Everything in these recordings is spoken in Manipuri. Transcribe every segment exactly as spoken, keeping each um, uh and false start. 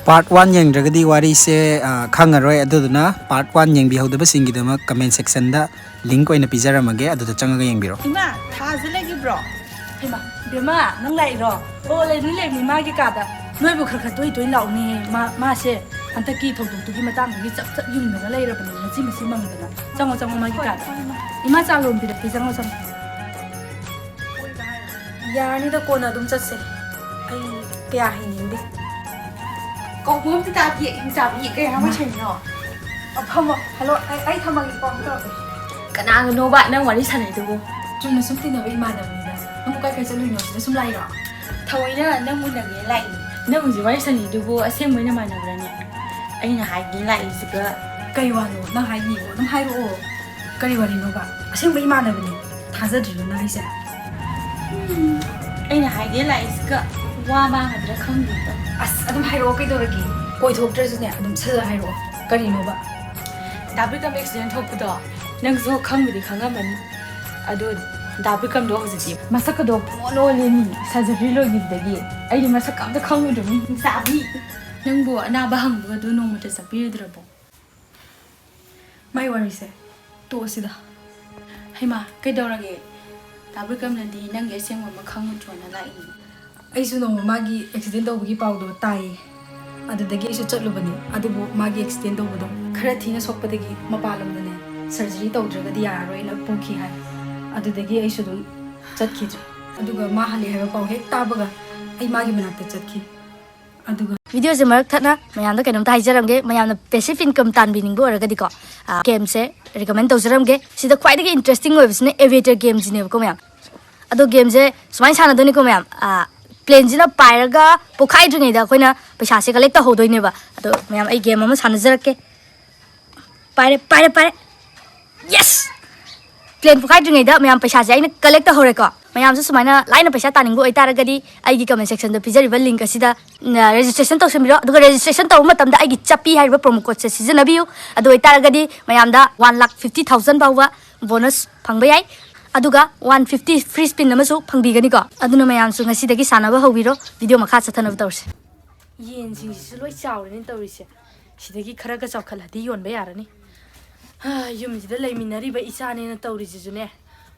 Part one ꯌꯦꯡꯗ꯭ꯔꯒꯗꯤ ꯋꯥꯔꯤꯁꯦ, ꯑ, ꯈꯪꯉꯔꯣꯏ꯫ ꯑꯗꯨꯗꯨꯅ part one ꯌꯦꯡꯕꯤꯍꯧꯗꯕꯁꯤꯡꯒꯤꯗꯃꯛ comment sectionꯗ link ꯑꯣꯏꯅ ꯄꯤꯖꯔꯝꯃꯒꯦ, ꯑꯗꯨꯗ ꯆꯪꯉꯒ ꯌꯦꯡꯕꯤꯔꯣ꯫ ꯏꯃꯥ, ꯊꯥꯁꯦ ꯂꯩꯈꯤꯕ꯭ꯔꯣ? ꯍꯩꯃꯥ, ꯕꯦꯝꯃ, ꯅꯪ ꯂꯥꯛꯏꯔꯣ? ꯑꯣ, ꯂꯩꯕꯅꯤ, ꯂꯩꯕꯅꯤ, ꯃꯥꯒꯤ ꯀꯥꯗ꯫ ꯅꯣꯏꯕꯨ ꯈꯔ ꯈꯔ ꯇꯣꯏ ꯇꯣꯏ ꯂꯥꯛꯎꯅꯦ꯫ ꯃꯥ, ꯃꯥꯁꯦ ꯍꯟꯗꯛꯀꯤ ꯊꯧꯗꯣꯛꯇꯨꯒꯤ ꯃꯇꯥꯡꯗꯒꯤ ꯆꯞ ꯆꯞ ꯌꯨꯡꯗꯅ ꯂꯩꯔꯕꯅꯤ, ꯃꯆꯤ ꯃꯆꯤ ꯃꯪꯗꯅ꯫ ꯆꯪꯉꯣ, ꯆꯪꯉꯣ, ꯃꯥꯒꯤ ꯀꯥꯗ꯫ ꯏꯃꯥ, ꯆꯥ ꯂꯣꯟꯕꯤꯔꯛꯀꯦ, ꯆꯪꯉꯣ, ꯆꯪꯉꯣ꯫ ꯌꯥꯔꯅꯤꯗ, ꯀꯣꯟꯅ ꯑꯗꯨꯝ ꯆꯠꯁꯦ꯫ ꯑꯩ ꯀꯌꯥ ꯍꯩꯅꯤꯡꯗꯦ꯫ ꯀꯧꯕ ꯑꯝꯇ ꯇꯥꯗꯤꯌꯦ, ꯏꯆꯥꯕꯤ, ꯀꯩ ꯍꯥꯏꯅ ꯋꯥꯔꯤ ꯁꯥꯟꯅꯩꯅꯣ? ꯑ, ꯐꯝꯃꯣ꯫ ꯍꯜꯂꯣ, ꯑꯩ, ꯑꯩ ꯊꯝꯃꯒꯦꯀꯣ, ꯑꯃꯨꯛ ꯇꯧꯔꯛꯀꯦ꯫ ꯀꯅꯥꯒꯅꯣꯕ ꯅꯪ ꯋꯥꯔꯤ ꯁꯥꯟꯅꯩꯗꯨꯕꯨ? ꯆꯨꯝꯅ ꯁꯨꯝ ꯇꯤꯟꯅꯕ ꯏꯃꯥꯟꯅꯕꯅꯤꯗ꯫ ꯅꯪꯕꯨ ꯀꯥꯏ ꯀꯥꯏ ꯆꯠꯂꯨꯏꯅꯣ? ꯁꯤꯗ ꯁꯨꯝ ꯂꯥꯛꯏꯔꯣ? ꯊꯑꯣꯏꯅ ꯅꯪ ꯎꯅꯒꯦ ꯂꯥꯛꯏꯅꯦ꯫ ꯅꯪ ꯍꯧꯖꯤꯛ ꯋꯥꯔꯤ ꯁꯥꯟꯅꯩꯗꯨꯕꯨ ꯑꯁꯦꯡꯕꯩ ꯅꯃꯥꯟꯅꯕ꯭ꯔꯅꯦ? ꯑꯩꯅ ꯍꯥꯏꯒꯦ ꯂꯥꯛꯏꯁꯤꯒ꯫ ꯀꯩ ꯋꯥꯅꯣ ꯅꯪ ꯍꯥꯏꯅꯤꯡꯉꯤꯕꯣ? ꯑꯗꯨꯝ ꯍꯥꯏꯔꯛꯑꯣ꯫ ꯀꯔꯤ ꯋꯥꯔꯤꯅꯣꯕ? ꯑꯁꯦꯡꯕ ꯏꯃꯥꯟꯅꯕꯅꯤ꯫ ꯊꯥꯖꯗ꯭ꯔꯤꯔꯣ ꯅꯪ ꯑꯩꯁꯦ? ꯎꯝ, ꯑꯩꯅ ꯍꯥꯏꯒꯦ ꯂꯥꯛꯏꯁꯤꯒ ꯋꯥ ꯃꯥꯡꯒꯗ꯭ꯔꯥ ꯈꯪꯗꯦꯗ꯫ ꯑꯁ, ꯑꯗꯨꯝ ꯍꯥꯏꯔꯛꯑꯣ, ꯀꯩꯗꯧꯔꯒꯦ? ꯑꯣꯏꯊꯣꯛꯇ꯭ꯔꯁꯨꯅꯦ, ꯑꯗꯨꯝ ꯁꯠ ꯁꯠ ꯍꯥꯏꯔꯛꯑꯣ꯫ ꯀꯔꯤꯅꯣꯕ? ꯗꯥ ꯕꯤꯀꯝ accident ꯊꯣꯛꯄꯗꯣ ꯅꯪꯁꯨ ꯈꯪꯕꯨꯗꯤ ꯈꯪꯉꯝꯃꯅꯤ꯫ ꯑꯗꯣ ꯗꯥ ꯕꯤꯀꯝꯗꯣ ꯍꯧꯖꯤꯛꯇꯤ ꯃꯁꯛꯀꯗꯣ ꯄꯨꯡꯑꯣꯟ ꯑꯣꯜꯂꯦꯅꯤ, surgery ꯂꯣꯏꯈꯤꯕꯗꯒꯤ꯫ ꯑꯩꯗꯤ ꯃꯁꯛꯀ ꯑꯝꯇ ꯈꯪꯉꯨꯗ꯭ꯔꯕꯅꯤ꯫ ꯆꯥꯕꯤ! ꯅꯪꯕꯨ ꯑꯅꯥꯕ ꯍꯪꯕꯒꯗꯣ ꯅꯣꯡꯃꯇ ꯆꯠꯄꯤꯔꯨꯗ꯭ꯔꯕꯣ? ꯃꯥꯏ ꯋꯥꯔꯤꯁꯦ ꯇꯣꯛꯑꯁꯤꯗ꯫ ꯍꯩꯃꯥ, ꯀꯩꯗꯧꯔꯒꯦ? ꯗꯥ ꯕꯤꯀ꯭ꯔꯝꯅꯗꯤ ꯅꯪꯒꯤ ꯑꯁꯦꯡꯕ ꯑꯃ ꯈꯪꯉꯨꯗ꯭ꯔꯣꯅ ꯂꯥꯛꯏꯅꯤ꯫ ꯑꯩꯁꯨ ꯅꯣꯡꯃ ꯃꯥꯒꯤ accident ꯇꯧꯕꯒꯤ ꯄꯥꯎꯗꯣ ꯇꯥꯏꯌꯦ꯫ ꯑꯗꯨꯗꯒꯤ ꯑꯩꯁꯨ ꯆꯠꯂꯨꯕꯅꯦ꯫ ꯑꯗꯨꯕꯨ ꯃꯥꯒꯤ accident ꯇꯧꯕꯗꯣ ꯈꯔ ꯊꯤꯅ ꯁꯣꯛꯄꯗꯒꯤ ꯃꯄꯥꯟ ꯂꯝꯗꯅꯦ surgery ꯇꯧꯗ꯭ꯔꯒꯗꯤ ꯌꯥꯔꯔꯣꯏꯅ ꯄꯨꯈꯤ ꯍꯥꯏ꯫ ꯑꯗꯨꯗꯒꯤ ꯑꯩꯁꯨ ꯑꯗꯨꯝ ꯆꯠꯈꯤꯗ꯭ꯔꯦ꯫ ꯑꯗꯨꯒ ꯃꯥ ꯍꯜꯂꯦ ꯍꯥꯏꯕ ꯄꯥꯎ ꯍꯦꯛ ꯇꯥꯕꯒ ꯑꯩ ꯃꯥꯒꯤ ꯃꯅꯥꯛꯇ ꯆꯠꯈꯤ꯫ ꯑꯗꯨꯒ videoꯁꯦ ꯃꯔꯛ ꯊꯠꯅ ꯃꯌꯥꯝꯗ ꯀꯩꯅꯣꯝꯇ ꯍꯥꯏꯖꯔꯝꯒꯦ꯫ ꯃꯌꯥꯝꯅ passive income ꯇꯥꯟꯕꯤꯅꯤꯡꯕ ꯑꯣꯏꯔꯒꯗꯤꯀꯣ, ꯑ, gameꯁꯦ recommend ꯇꯧꯖꯔꯝꯒꯦ꯫ ꯁꯤꯗ ꯈ꯭ꯋꯥꯏꯗꯒꯤ interesting ꯑꯣꯏꯕꯁꯤꯅ aviator gameꯁꯤꯅꯦꯕꯀꯣ ꯃꯌꯥꯝ꯫ ꯑꯗꯣ gameꯁꯦ ꯁꯨꯃꯥꯏꯅ ꯁꯥꯟꯅꯗꯣꯏꯅꯤꯀꯣ ꯃꯌꯥꯝ꯫ ꯑ, planeꯁꯤꯅ ꯄꯥꯏꯔꯒ ꯄꯣꯛꯈꯥꯏꯗ꯭ꯔꯤꯉꯩꯗ ꯑꯩꯈꯣꯏꯅ ꯄꯩꯁꯥꯁꯦ collect ꯇꯧꯍꯧꯗꯣꯏꯅꯦꯕ꯫ ꯑꯗꯣ ꯃꯌꯥꯝ, ꯑꯩ game ꯑꯃ ꯁꯥꯟꯅꯖꯔꯛꯀꯦ꯫ ꯄꯥꯏꯔꯦ, ꯄꯥꯏꯔꯦ, ꯄꯥꯏꯔꯦ꯫ Yes! Plane ꯄꯣꯛꯈꯥꯏꯗ꯭ꯔꯤꯉꯩꯗ ꯃꯌꯥꯝ ꯄꯩꯁꯥꯁꯦ ꯑꯩꯅ collect ꯇꯧꯍꯧꯔꯦꯀꯣ꯫ ꯃꯌꯥꯝꯁꯨ ꯁꯨꯃꯥꯏꯅ ꯂꯥꯏꯅ ꯄꯩꯁꯥ ꯇꯥꯅꯤꯡꯕ ꯑꯣꯏꯇꯥꯔꯒꯗꯤ ꯑꯩꯒꯤ comment sectionꯗ ꯄꯤꯖꯔꯤꯕ link ꯑꯁꯤꯗ, ꯎꯝ, registration ꯇꯧꯁꯟꯕꯤꯔꯣ꯫ ꯑꯗꯨꯒ registration ꯇꯧꯕ ꯃꯇꯝꯗ ꯑꯩꯒꯤ ꯆꯞꯄꯤ ꯍꯥꯏꯔꯤꯕ promo codeꯁꯦ ꯁꯤꯖꯤꯟꯅꯕꯤꯌꯨ꯫ ꯑꯗꯨ ꯑꯣꯏꯇꯥꯔꯒꯗꯤ ꯃꯌꯥꯝꯗ one lakh fifty thousand ꯐꯥꯎꯕ bonus ꯐꯪꯕ ꯌꯥꯏ꯫ ꯑꯗꯨꯒ one fifty free spin ꯑꯃꯁꯨ ꯐꯪꯕꯤꯒꯅꯤꯀꯣ꯫ ꯑꯗꯨꯅ ꯃꯌꯥꯝꯁꯨ ꯉꯁꯤꯗꯒꯤ ꯁꯥꯟꯅꯕ ꯍꯧꯕꯤꯔꯣ꯫ Video ꯃꯈꯥ ꯆꯠꯊꯅꯕ ꯇꯧꯔꯁꯦ꯫ ꯌꯦꯟꯁꯤꯡꯁꯤꯁꯨ ꯂꯣꯏ ꯆꯥꯎꯔꯦꯅꯦ ꯇꯧꯔꯤꯁꯦ꯫ ꯁꯤꯗꯒꯤ ꯈꯔꯒ ꯆꯥꯎꯈꯠꯂꯗꯤ ꯌꯣꯟꯕ ꯌꯥꯔꯅꯤ꯫ ꯍꯥ, ꯌꯨꯝꯁꯤꯗ ꯂꯩꯃꯤꯟꯅꯔꯤꯕ ꯏꯆꯥꯅꯦꯅ ꯇꯧꯔꯤꯁꯤꯁꯨꯅꯦ,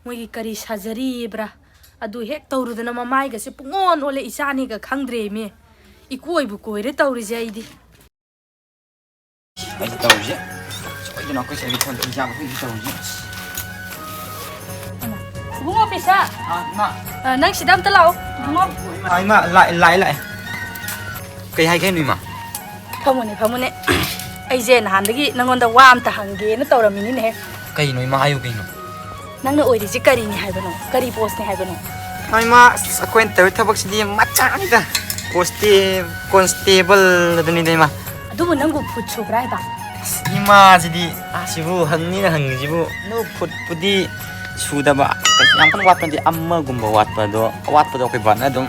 ꯃꯣꯏꯒꯤ ꯀꯔꯤ ꯁꯔꯖꯔꯤꯕ꯭ꯔꯥ, ꯑꯗꯨ ꯍꯦꯛ ꯇꯧꯔꯨꯗꯅ ꯃꯃꯥꯏꯒꯁꯦ ꯄꯨꯡꯑꯣꯟ ꯑꯣꯜꯂꯦ, ꯏꯆꯥꯅꯦꯒ ꯈꯪꯗ꯭ꯔꯦꯃꯤ꯫ ꯏꯀꯣꯏꯕꯨ ꯀꯣꯏꯔꯦ ꯇꯧꯔꯤꯁꯦ ꯑꯩꯗꯤ꯫ ꯑꯩꯁꯦ ꯇꯧꯔꯤꯁꯦ꯫ ꯁꯣꯏꯗꯅ ꯑꯩꯈꯣꯏ ꯁꯥꯏꯒꯤ ꯐꯣꯟ ꯊꯤꯡꯖꯥꯕ ꯑꯩꯈꯣꯏꯒꯤ ꯇꯧꯔꯤꯁꯦ꯫ ꯏꯕꯨꯡꯉꯣ ꯄꯤꯁꯥ꯫ ꯑꯥ, ꯏꯃꯥ꯫ ꯑ, ꯅꯪ ꯁꯤꯗ ꯑꯝꯇ ꯂꯥꯛꯑꯣ, ꯏꯕꯨꯡꯉꯣ꯫ ꯑꯥ, ꯏꯃꯥ, ꯂꯥꯛꯑꯦ, ꯂꯥꯛꯑꯦ, ꯂꯥꯛꯑꯦ꯫ ꯀꯩ ꯍꯥꯏꯒꯦ ꯍꯥꯏꯅꯣ, ꯏꯃꯥ? ꯐꯝꯃꯨꯅꯦ, ꯐꯝꯃꯨꯅꯦ꯫ ꯑꯩꯁꯦ ꯅꯍꯥꯟꯗꯒꯤ ꯅꯪꯉꯣꯟꯗ ꯋꯥ ꯑꯝꯇ ꯍꯪꯒꯦꯅ ꯇꯧꯔꯝꯃꯤꯅꯤꯅꯦꯍꯦ꯫ ꯀꯩꯅꯣ, ꯏꯃꯥ, ꯍꯥꯏꯌꯨ ꯀꯩꯅꯣ꯫ ꯅꯪꯅ ꯑꯣꯏꯔꯤꯁꯤ ꯀꯔꯤꯅꯤ ꯍꯥꯏꯕꯅꯣ? ꯀꯔꯤ ꯄꯣꯁꯅꯤ ꯍꯥꯏꯕꯅꯣ? ꯍꯣꯏ, ꯏꯃꯥ, ꯑꯁ, ꯑꯩꯈꯣꯏꯅ ꯇꯧꯔꯤ ꯊꯕꯛꯁꯤꯗꯤ ꯃꯆꯥꯅꯤꯗ꯫ ꯀꯣꯟꯁꯇꯦ-, ꯀꯣꯟꯁꯇꯦꯕꯜ ꯑꯗꯨꯅꯤꯗ, ꯏꯃꯥ꯫ ꯑꯗꯨꯕꯨ ꯅꯪꯕꯨ ꯐꯨꯠ ꯁꯨꯕ꯭ꯔꯥ ꯍꯥꯏꯕ? ꯑꯁ, ꯏꯃꯥꯁꯤꯗꯤ, ꯑꯁꯤꯕꯨ ꯍꯪꯅꯤꯅ ꯍꯪꯉꯤꯁꯤꯕꯨ꯫ ꯅꯣ, ꯐꯨꯠꯄꯨꯗꯤ ꯁꯨꯗꯕ, ꯀꯩꯁꯨ ꯌꯥꯝ ꯀꯟꯅ ꯋꯥꯠꯄ ꯅꯠꯇꯦ, ꯑꯃꯒꯨꯝꯕ ꯋꯥꯠꯄꯗꯣ, ꯑꯋꯥꯠꯄꯗꯣ ꯑꯩꯈꯣꯏ ꯕꯥꯅ ꯑꯗꯨꯝ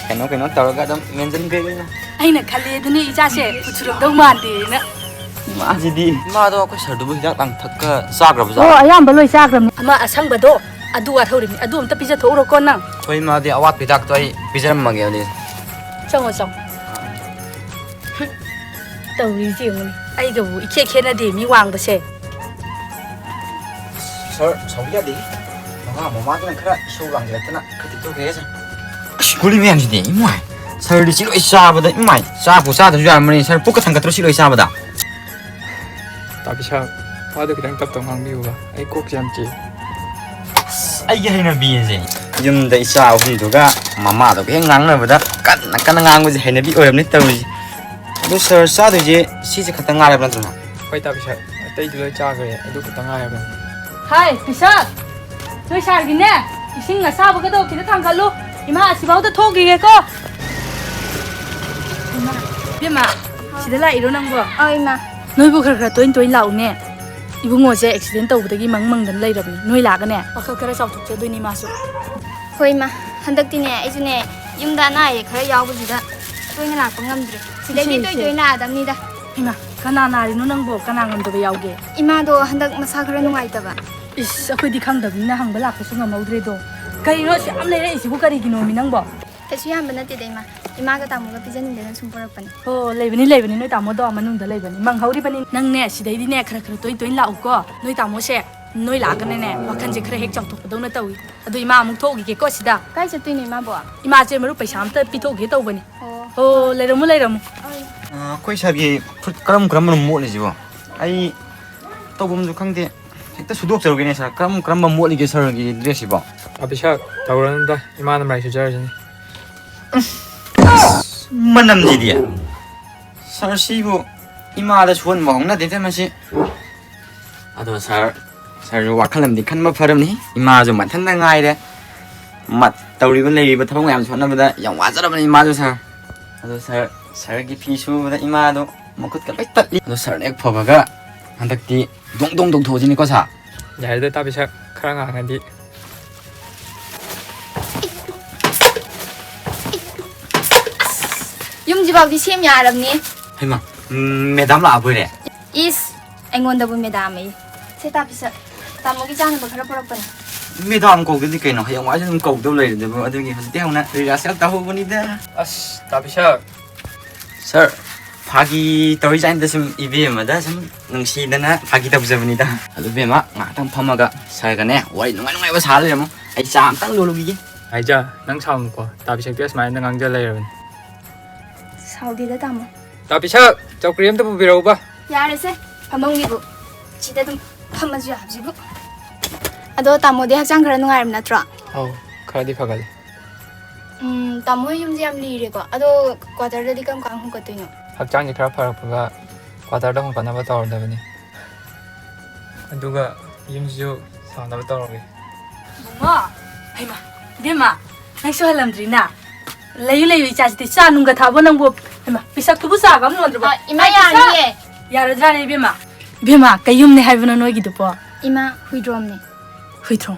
ꯀꯩꯅꯣ ꯀꯩꯅꯣ ꯇꯧꯔꯒ ꯑꯗꯨꯝ ꯃꯦꯟꯁꯤꯟꯈ꯭ꯔꯦ ꯀꯩꯅꯣ꯫ ꯑꯩꯅ ꯈꯜꯂꯦ ꯑꯗꯨꯅꯤ ꯏꯆꯥꯁꯦ ꯐꯨꯠ ꯁꯨꯔꯝꯗꯧ ꯃꯥꯟꯗꯦꯅ꯫ ꯏꯃꯥꯁꯤꯗꯤ꯫ ꯏꯃꯥꯗꯣ ꯑꯩꯈꯣꯏ ꯁꯔꯗꯨꯕꯨ ꯍꯤꯗꯥꯛ ꯂꯥꯡꯊꯛꯀ ꯆꯥꯈ꯭ꯔꯕ ꯖꯥꯠꯂꯣ? ꯑꯣ, ꯑꯌꯥꯝꯕ ꯂꯣꯏ ꯆꯥꯈ꯭ꯔꯕꯅꯤ꯫ ꯑꯃ ꯑꯁꯪꯕꯗꯣ, ꯑꯗꯨ ꯋꯥꯠꯍꯧꯔꯤꯕꯅꯤ, ꯑꯗꯨ ꯑꯝꯇ ꯄꯤꯖꯊꯣꯛꯎꯔꯣꯀꯣ ꯅꯪ꯫ ꯍꯣꯏ, ꯏꯃꯥꯗꯤ ꯑꯋꯥꯠꯄ ꯍꯤꯗꯥꯛꯇꯣ ꯑꯩ ꯄꯤꯖꯔꯝꯃꯒꯦ ꯑꯗꯨꯗꯤ꯫ ꯆꯪꯉꯣ, ꯆꯪꯉꯣ꯫ ꯍꯨꯝ, ꯇꯧꯔꯤꯁꯦ ꯌꯦꯡꯉꯨꯅꯦ, ꯑꯩꯒꯕꯨ ꯏꯈꯦ ꯈꯦꯠꯅꯗꯦ ꯃꯤ ꯋꯥꯡꯕꯁꯦ꯫ ꯁꯥꯔ, ꯁꯥꯎꯕ ꯌꯥꯗꯦ꯫ ꯃꯃꯥ, ꯃꯃꯥꯗꯨꯅ ꯈꯔ ꯏꯁꯧ ꯂꯥꯡꯖꯜꯂꯛꯇꯅ ꯈꯔ ꯇꯦꯛꯊꯣꯛꯈ꯭ꯔꯦ, ꯁꯥꯔ꯫ ꯑꯁ, ꯒꯨꯂꯤ ꯃꯌꯥꯝꯁꯤꯗꯤ, ꯏꯃꯥꯏ! ꯁꯥꯔꯗꯤ ꯁꯤ ꯂꯣꯏ ꯆꯥꯕꯗ, ꯏꯃꯥꯏ! ꯆꯥꯛꯄꯨ ꯆꯥꯗ꯭ꯔꯁꯨ ꯌꯥꯔꯝꯃꯅꯤ, ꯁꯥꯔ, ꯄꯨꯛꯀ ꯊꯟꯒꯠꯇ꯭ꯔꯣ ꯁꯤ ꯂꯣꯏ ꯆꯥꯕꯗ? ꯇꯥꯕꯤꯁꯥ, ꯋꯥꯗꯨ ꯈꯤꯇꯪ ꯇꯞ ꯇꯞ ꯉꯥꯡꯕꯤꯌꯨꯕ, ꯑꯩ ꯀꯣꯛꯁꯦ ꯌꯥꯝ ꯆꯤꯛꯑꯦ꯫ ꯑꯁ, ꯑꯩꯒꯤ ꯍꯩꯅꯕꯤ ꯑꯁꯦ, ꯌꯨꯝꯗ ꯏꯆꯥ ꯑꯍꯨꯝꯗꯨꯒ ꯃꯃꯥꯗꯨꯒ ꯍꯦꯛ ꯉꯥꯡꯅꯕꯗ ꯀꯟꯅ ꯀꯟꯅ ꯉꯥꯡꯕꯁꯦ ꯍꯩꯅꯕꯤ ꯑꯣꯏꯔꯕꯅꯤ ꯇꯧꯔꯤꯁꯦ꯫ ꯑꯗꯨ ꯁꯥꯔ, ꯆꯥꯗꯣꯏꯁꯦ ꯁꯤꯁꯦ ꯈꯛꯇ ꯉꯥꯏꯔꯕ ꯅꯠꯇ꯭ꯔꯣ? ꯍꯣꯏ, ꯇꯥꯕꯤꯁꯥ, ꯑꯇꯩꯗꯤ ꯂꯣꯏ ꯆꯥꯈ꯭ꯔꯦ, ꯑꯗꯨ ꯈꯛꯇ ꯉꯥꯏꯔꯕꯅꯤ꯫ ꯍꯥꯏ, ꯄꯤꯁꯛ! ꯅꯣꯏ ꯁꯥꯔꯒꯤꯅꯦ, ꯏꯁꯤꯡ ꯑꯁꯥꯕꯒꯗꯣ ꯈꯤꯇ ꯊꯥꯡꯒꯠꯂꯨ꯫ ꯏꯃꯥ, ꯑꯁꯤꯐꯥꯎꯗ ꯊꯣꯛꯈꯤꯒꯦꯀꯣ꯫ ꯏꯃꯥ, ꯏꯕꯦꯝꯃ, ꯁꯤꯗ ꯂꯥꯛꯏꯔꯣ ꯅꯪꯕꯣ? ꯑꯧ, ꯏꯃꯥ꯫ ꯅꯣꯏꯕꯨ ꯈꯔ ꯈꯔ ꯇꯣꯏꯅ ꯇꯣꯏꯅ ꯂꯥꯛꯎꯅꯦ꯫ ꯏꯕꯨꯡꯉꯣꯁꯦ ꯑꯦꯛꯁꯤꯗꯦꯟ ꯇꯧꯕꯗꯒꯤ ꯃꯪ ꯃꯪꯗꯅ ꯂꯩꯔꯕꯅꯤ꯫ ꯅꯣꯏ ꯂꯥꯛꯑꯒꯅꯦ, ꯋꯥꯈꯜ ꯈꯔ ꯆꯥꯎꯊꯣꯛꯆꯗꯣꯏꯅꯤ ꯃꯥꯁꯨ꯫ ꯍꯣꯏ, ꯏꯃꯥ꯫ ꯍꯟꯗꯛꯇꯤꯅꯦ, ꯑꯩꯁꯨꯅꯦ, ꯌꯨꯝꯗ ꯑꯅꯥ ꯑꯌꯦꯛ ꯈꯔ ꯌꯥꯎꯕꯁꯤꯗ ꯇꯣꯏꯅ ꯂꯥꯛꯄ ꯉꯝꯗ꯭ꯔꯦ꯫ ꯁꯤꯗꯩꯗꯤ ꯏꯆꯦ, ꯇꯣꯏ ꯏꯆꯦ꯫ ꯇꯣꯏꯅ ꯂꯥꯛꯑꯗꯕꯅꯤꯗ꯫ ꯏꯃꯥ, ꯀꯅꯥ ꯅꯥꯔꯤꯅꯣ ꯅꯪꯕꯣ? ꯀꯅꯥ ꯉꯝꯗꯕ ꯌꯥꯎꯒꯦ? ꯏꯃꯥꯗꯣ ꯍꯟꯗꯛ ꯃꯁꯥ ꯈꯔ ꯅꯨꯡꯉꯥꯏꯇꯕ꯫ ꯏꯁ, ꯑꯩꯈꯣꯏꯗꯤ ꯈꯪꯗꯕꯅꯤꯅ ꯍꯪꯕ ꯂꯥꯛꯄꯁꯨ ꯉꯝꯍꯧꯗ꯭ꯔꯦꯗꯣ꯫ ꯀꯔꯤꯅꯣ ꯑꯁꯨꯛ ꯌꯥꯝ ꯂꯩꯔꯛꯏꯁꯤꯕꯨ ꯀꯔꯤꯒꯤꯅꯣꯃꯤ ꯅꯪꯕꯣ? ꯀꯩꯁꯨ ꯌꯥꯝꯕ ꯅꯠꯇꯦꯗ, ꯏꯃꯥ꯫ ꯏꯃꯥꯒ ꯇꯥꯃꯣꯒ ꯄꯤꯖꯅꯤꯡꯗꯅ ꯁꯨꯝ ꯄꯨꯔꯛꯄꯅꯦ꯫ ꯑꯣ, ꯂꯩꯕꯅꯤ, ꯂꯩꯕꯅꯤ, ꯅꯣꯏ ꯇꯥꯃꯣꯗꯣ ꯃꯅꯨꯡꯗ ꯂꯩꯕꯅꯤ꯫ ꯃꯪꯍꯧꯔꯤꯕꯅꯤ꯫ ꯅꯪꯅꯦ, ꯁꯤꯗꯩꯗꯤꯅꯦ, ꯈꯔ ꯈꯔ ꯇꯣꯏ ꯇꯣꯏ ꯂꯥꯛꯎꯀꯣ꯫ ꯅꯣꯏ ꯇꯥꯃꯣꯁꯦ ꯅꯣꯏ ꯂꯥꯛꯑꯒꯅꯅꯦ, ꯋꯥꯈꯜꯁꯦ ꯈꯔ ꯍꯦꯛ ꯆꯥꯎꯊꯣꯛꯄꯗꯧꯅ ꯇꯧꯏ꯫ ꯑꯗꯣ ꯏꯃꯥ ꯑꯃꯨꯛ ꯊꯣꯛꯎꯈꯤꯒꯦꯀꯣ ꯁꯤꯗ꯫ ꯀꯥꯏ ꯆꯠꯇꯣꯏꯅꯣ ꯏꯃꯥꯕꯣ? ꯏꯃꯥꯁꯦ ꯃꯔꯨꯞ ꯄꯩꯁꯥ ꯑꯝꯇ ꯄꯤꯊꯣꯛꯎꯒꯦ ꯇꯧꯕꯅꯤ꯫ ꯑꯣ꯫ ꯑꯣ, ꯂꯩꯔꯝꯃꯨ, ꯂꯩꯔꯝꯃꯨ꯫ ꯑ, ꯑꯩꯈꯣꯏ ꯁꯥꯔꯒꯤ ꯐꯨꯔꯤꯠ ꯀꯔꯝ ꯀꯔꯝꯕꯅꯣ ꯃꯣꯠꯂꯤꯁꯤꯕꯣ? ꯑꯩ ꯇꯧꯐꯝꯁꯨ ꯈꯪꯗꯦ꯫ ꯍꯦꯛꯇ ꯁꯨꯗꯣꯛꯆꯔꯨꯒꯦꯅꯦ ꯁꯥꯔ꯫ ꯀꯔꯝ ꯀꯔꯝꯕ ꯃꯣꯠꯂꯤꯒꯦ ꯁꯥꯔꯒꯤ ꯗ꯭ꯔꯦꯁꯁꯤꯕꯣ? ꯑꯕꯤꯁꯥꯛ, ꯇꯧꯔꯅꯨꯗ, ꯏꯃꯥꯅ ꯃꯔꯥꯏ ꯁꯨꯖꯔꯁꯤꯅꯤ꯫ ꯃꯅꯝꯁꯤꯗꯤ꯫ ꯁꯥꯔ, ꯁꯤꯕꯨ ꯏꯃꯥꯗ ꯁꯨꯍꯟꯕ ꯍꯧꯅꯗꯦꯗ ꯃꯁꯤ꯫ ꯑꯗꯣ ꯁꯥꯔ, ꯁꯥꯔꯁꯨ ꯋꯥꯈꯜ ꯑꯃꯗꯤ ꯈꯟꯕ ꯐꯔꯕꯅꯤ꯫ ꯏꯃꯥꯁꯨ ꯃꯊꯟꯇ ꯉꯥꯏꯔꯦ꯫ ꯃꯠ-, ꯇꯧꯔꯤꯕ ꯂꯩꯔꯤꯕ ꯊꯕꯛ ꯃꯌꯥꯝꯁꯦ ꯍꯣꯠꯅꯕꯗ ꯌꯥꯝ ꯋꯥꯖꯔꯕꯅꯤ ꯏꯃꯥꯁꯨ ꯁꯥꯔ꯫ ꯑꯗꯣ ꯁꯥꯔ, ꯁꯥꯔꯒꯤ ꯐꯤ ꯁꯨꯕꯗ ꯏꯃꯥꯗꯣ ꯃꯈꯨꯠꯀ ꯂꯣꯏ ꯇꯠꯂꯤ꯫ ꯑꯗꯣ ꯁꯥꯔꯅ ꯍꯦꯛ ꯐꯕꯒ ꯍꯟꯗꯛꯇꯤ ꯗꯣꯡ ꯗꯣꯡ ꯇꯧꯊꯣꯛꯑꯁꯤꯅꯦꯀꯣ ꯁꯥꯔ꯫ ꯌꯥꯔꯦꯗ ꯇꯥꯕꯤ ꯁꯥꯔ, ꯈꯔ ꯉꯥꯡꯉꯗꯤ꯫ ꯌꯨꯝꯁꯤꯐꯥꯎꯗꯤ ꯁꯦꯝ ꯌꯥꯔꯕꯅꯤ꯫ ꯍꯩꯃꯥ, ꯎꯝ, ꯃꯦꯗꯥꯝ ꯂꯥꯛꯑꯕꯣꯏꯔꯦ? ꯏꯁ, ꯑꯩꯉꯣꯟꯗꯕꯨ ꯃꯦꯗꯥꯝ ꯑꯌꯦ꯫ ꯁꯦ ꯇꯥꯕꯤ ꯁꯥꯔ, ꯇꯥꯃꯣꯒꯤ ꯆꯥꯅꯕ ꯈꯔ ꯄꯨꯔꯛꯄꯅꯦ꯫ ꯃꯦꯗꯥꯝ ꯀꯧꯗꯗꯤ ꯀꯩꯅꯣ, ꯍꯌꯦꯡꯋꯥꯏꯁꯨ ꯑꯗꯨꯝ ꯀꯧꯗꯧ ꯂꯩꯔꯗꯨꯕꯨ, ꯑꯗꯨꯒꯤ ꯍꯧꯖꯤꯛꯇꯤ ꯍꯧꯅ ꯔꯤꯍꯥꯔꯁꯦꯜ ꯇꯧꯍꯧꯕꯅꯤꯗ꯫ ꯑꯁ, ꯇꯥꯕꯤ ꯁꯥꯔ꯫ ꯁꯥꯔ, ꯐꯥꯒꯤ ꯇꯧꯔꯤꯖꯥꯠꯅꯤꯗ, ꯁꯨꯝ ꯏꯕꯦꯝꯃꯗ ꯁꯨꯝ ꯅꯨꯡꯁꯤꯗꯅ ꯐꯥꯒꯤ ꯇꯧꯖꯕꯅꯤꯗ꯫ ꯑꯗꯨ ꯏꯕꯦꯝꯃ, ꯉꯥꯏꯍꯥꯛꯇꯪ ꯐꯝꯃꯒ ꯁꯥꯔꯒꯅꯦ ꯋꯥꯔꯤ ꯅꯨꯡꯉꯥꯏ ꯅꯨꯡꯉꯥꯏꯕ ꯁꯥꯔ ꯂꯩꯔꯝꯃꯣ꯫ ꯑꯩ ꯆꯥ ꯑꯝꯇꯪ ꯂꯣꯜꯂꯨꯈꯤꯒꯦ꯫ ꯍꯥꯏꯖ, ꯅꯪ ꯁꯥꯎꯅꯨꯀꯣ, ꯇꯥꯕꯤ ꯁꯛꯇꯤ ꯑꯁꯨꯃꯥꯏꯅ ꯉꯥꯡꯖ ꯂꯩꯔꯕꯅꯤ꯫ ꯁꯥꯎꯗꯦꯗ ꯇꯥꯃꯣ꯫ ꯇꯥꯕꯤ ꯁꯛ, ꯆꯧꯀ꯭ꯔꯤ ꯑꯝꯇ ꯄꯨꯕꯤꯔꯛꯎꯕ꯫ ꯌꯥꯔꯦꯁꯦ, ꯐꯝꯐꯝꯒꯤꯕꯨ ꯁꯤꯗ ꯑꯗꯨꯝ ꯐꯝꯃꯁꯨ ꯌꯥꯕꯁꯤꯕꯨ꯫ ꯑꯗꯣ ꯇꯥꯃꯣꯗꯤ ꯍꯛꯆꯥꯡ ꯈꯔ ꯅꯨꯡꯉꯥꯏꯔꯕ ꯅꯠꯇ꯭ꯔꯣ? ꯑꯧ, ꯈꯔꯗꯤ ꯐꯒꯠꯂꯦ꯫ ꯎꯝ, ꯇꯥꯃꯣ ꯍꯣꯏ ꯌꯨꯝꯁꯦ ꯌꯥꯝ ꯂꯤꯔꯦꯀꯣ꯫ ꯑꯗꯣ ꯀ꯭ꯋꯥꯇꯔꯗꯗꯤ ꯀꯔꯝ ꯀꯥꯟ ꯍꯣꯡꯀꯠꯇꯣꯏꯅꯣ? ꯍꯛꯆꯥꯡꯁꯦ ꯈꯔ ꯐꯔꯛꯄꯒ ꯀ꯭ꯋꯥꯇꯔꯗ ꯍꯣꯡꯀꯠꯅꯕ ꯇꯧꯔꯗꯕꯅꯤ꯫ ꯑꯗꯨꯒ ꯌꯨꯝꯁꯤꯁꯨ ꯁꯥꯅꯕ ꯇꯧꯔꯒꯦ꯫ ꯕꯨꯡꯉꯣ! ꯍꯩꯃꯥ! ꯏꯕꯦꯝꯃ! ꯅꯪꯁꯨ ꯍꯜꯂꯝꯗ꯭ꯔꯤꯅ? ꯂꯩꯌꯨ, ꯂꯩꯌꯨ, ꯏꯆꯥꯁꯤꯗꯤ꯫ ꯆꯥ ꯅꯨꯡꯒ ꯊꯛꯑꯕꯣ ꯅꯪꯕꯨ? ꯍꯩꯃꯥ, ꯄꯤꯁꯛꯇꯨꯕꯨ ꯆꯥꯒ ꯑꯃ ꯂꯣꯟꯗ꯭ꯔꯕꯣ? ꯑ, ꯏꯃꯥ, ꯍꯥꯏ, ꯄꯤꯁꯛ! ꯌꯥꯔꯅꯤꯌꯦ꯫ ꯌꯥꯔꯣꯏꯗ꯭ꯔꯥꯅꯦ, ꯏꯕꯦꯝꯃ? ꯏꯕꯦꯝꯃ, ꯀꯩ ꯌꯨꯝꯅꯦ ꯍꯥꯏꯕꯅꯣ ꯅꯣꯏꯒꯤꯗꯨꯕꯣ? ꯏꯃꯥ, ꯍꯨꯏꯗ꯭ꯔꯣꯝꯅꯦ꯫ ꯍꯨꯏꯗ꯭ꯔꯣꯝ?